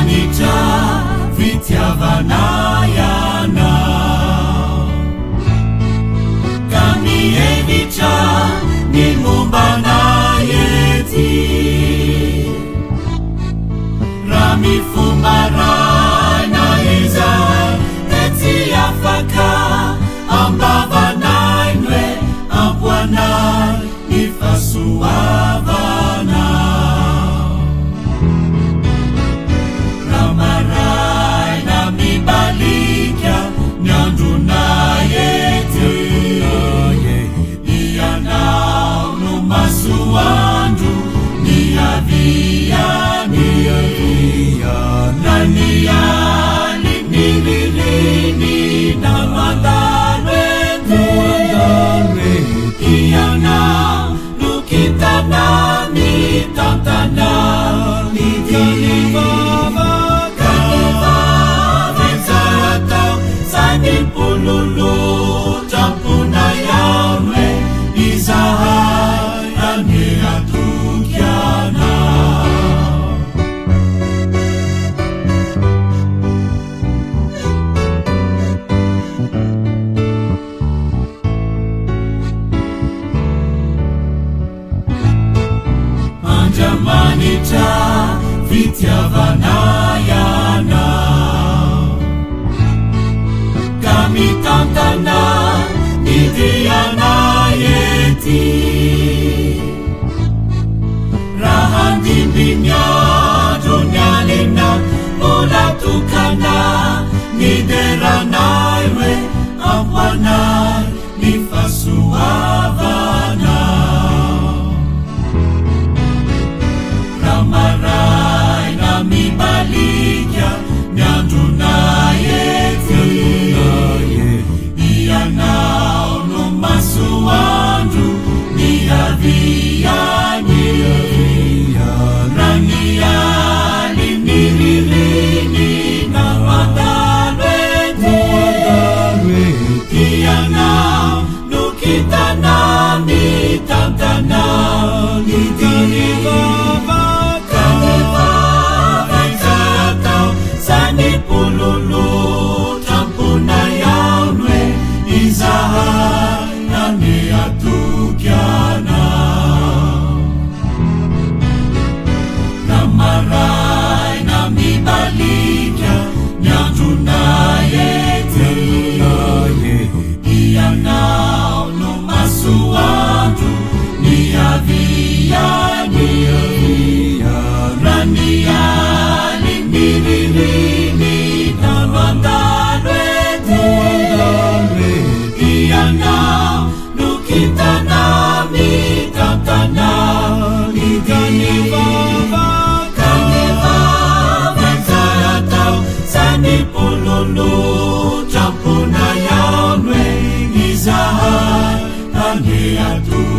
Andriamanitra fitiavana Ianao, ka mihevitra ny momba anay ety. Raha mifoha maraina izahay dia tsy afaka am-bavanay ny hoe ampy ho anay ny fahasoavanao. Raha maraina mibaliaka ny andronay ety, Ianao no masoandro niaviany. Na ny aliny ririnina mandalo ety, Ianao no kintana mitantana ny dia. Ka ny vava tsara atao saingy pololotra am-ponay ao ny hoe izahay anie hatoky anao. Andriamanitra fitiavana Ianao, ka mitantana ny dianay ety. Raha handimby ny andro ny alina, mbola tokana ny deranay hoe ampy ho anay ny fahasoavanao. Raha maraina mibaliaka ny andronay ety, Ianao no masoandro niaviany. Raha ny aliny ririnina mandalo ety, Ianao no kintana mitantana ny dia. Ka ny vava tsara atao zany pololotra am-ponay ao ny hoe izahay anie hatoky anao. Raha maraina mibaliaka ny andronay ety, Ianao no masoandro niaviany. Raha ny aliny ririnina mandalo ety, Ianao no kintana mitantana ny dia. Ka ny vava tsara atao zany pololotra am-ponay ao ny hoe izahay anie hatoky.